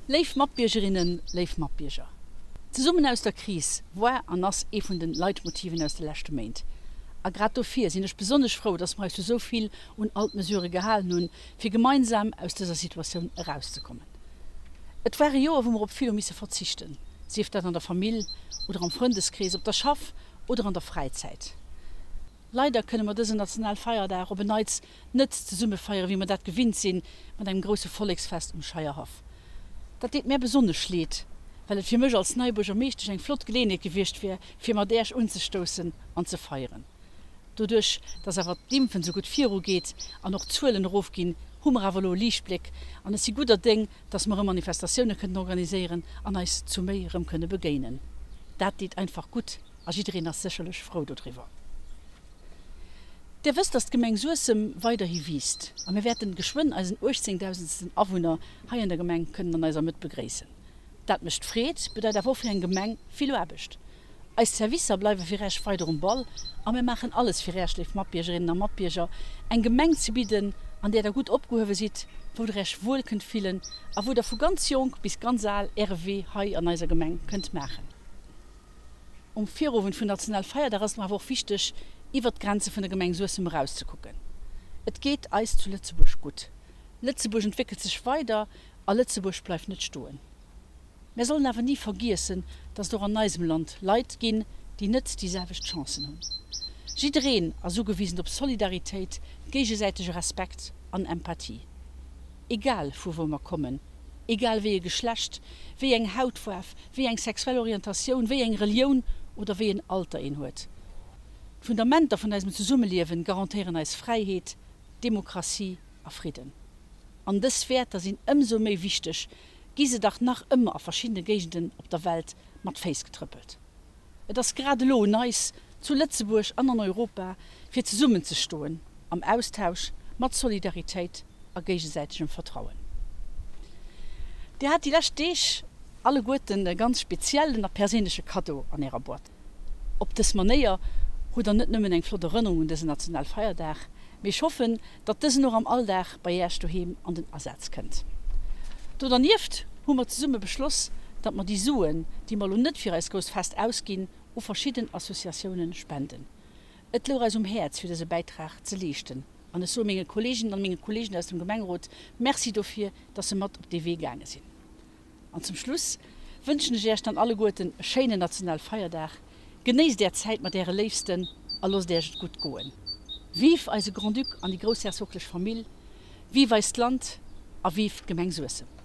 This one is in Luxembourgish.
Léif Matbiergerinnen, léif Matbierger, Zesummen aus der Kris war an ass ee vun den Leitmotiven aus de leschte Méint. A grad dofir sinn ech besonnesch frou, dass mer eis zu sou vill un all d'Mesurë gehalen hunn, fir gemeinsam aus dëser Situatioun erauszekommen. Et war e Joer, wou mer op vill hu misse verzichten, sief dat an der Famill oder am Frëndeskrees, op der Schaff oder an der Fräizäit. Leider kënne mer dësen Nationalfeierdag op en Neits net zesumme feieren, wéi mer dat gewinnt sinn, mat engem grousse Volleksfest um Scheierhaff. Dat deet mär besonnesch leed, well et fir mech als nei Buergermeeschtesch eng flott Geleeënheet gewiescht wier, fir mat Äerch unzestoussen an ze feieren. Doduerch, dass awer d'Impfen sou gutt virugeet an och d'Zuelen erofginn, hu mer awer elo e Liichtbléck an ech si gudder Déng, dass mer erëm Manifestatioune kënnen organiséieren an eis zu méi erëm kënne begéinen. Dat deet einfach gutt a jiddereen ass sécherlech frou dodriwwer. Dir wësst, dass d'Gemeng Suessem weiderhi wiisst a mir wäerten geschwënn eisen 18.000. Awunner hei an der Gemeng kënnen an eiser Mëtt begréissen. Dat mécht Freed, bedeit awer och fir eng Gemeng vill Aarbecht. Eis Servicer bleiwe fir Äech weider um Ball a mir maachen alles fir Äech, léif Matbiergerinnen a Matbierger, eng Gemeng ze bidden, an där der gutt opgehuewe sidd, wou der Äech wuel kënnt fillen a wou der vu ganz jonk bis ganz al Äre Wee hei an eiser Gemeng kënnt maachen. Um Virowend vun Nationalfeierdag ass et mer awer och wichteg, iwwert d'Grenze vun der Gemeng Suessem erauszekucken. Et geet eis zu Lëtzebuerg gutt. Lëtzebuerg entwéckelt sech weider a Lëtzebuerg bleift net stoen. Mär sollen awer ni vergiessen, datt et och an eisem Land Leit ginn, déi net déi selwecht Chancen hunn. Jiddereen ass ugewisen op Solidaritéit, géigesäitege Respekt an Empathie. Egal vu wou mer kommen, egal wéi e Geschlecht, wéi eng Hautfaarf, wéi eng sexuell Orientatioun, wéi eng Relioun oder wéi en Alter een huet. D'Fundamenter vun eisem Zesummeliewen garantéieren eis Fräiheet, Demokratie a Fridden. An dës Wäerter sinn ëmsou méi wichteg, gi se dach nach ëmmer a verschiddene Géigenden op der Welt mat Féiss getrëppelt. Et ass grad elo un eis, zu Lëtzebuerg an an Europa, fir zesummenzestoen, am Austausch, mat Solidaritéit a géigesäitegem Vertrauen. Dir hat déi lescht Deeg alleguerten e ganz speziellen a perséinleche Kaddo an Ärer Boîte. Op dës Manéier hutt der net nëmmen eng flott Erënnerung un dësen Nationalfeierdag, mee ech hoffen, datt dësen och am Alldag bei Äech doheem an den Asaz kënnt. Do dernieft hu mer zesumme beschloss, datt mer déi Suen, déi mer elo net fir eist grousst Fest ausginn, u verschidden Associatiounen spenden. Et louch eis um Häerz fir dëse Bäitrag ze leeschten an ech soe menge Kolleeginnen an menge Kolleegen aus dem Gemengerot Merci dofir, datt se mat op dee Wee gaange sinn. An zum Schluss wënschen ech Äech dann alleguerten e schéinen Nationalfeierdag. Genéisst Är Zäit mat Äre Léifsten a loosst Äech et gutt goen. Vive eise Grand-Duc an déi groussherzoglech Famill, vive eist Land a vive d'Gemeng Suessem!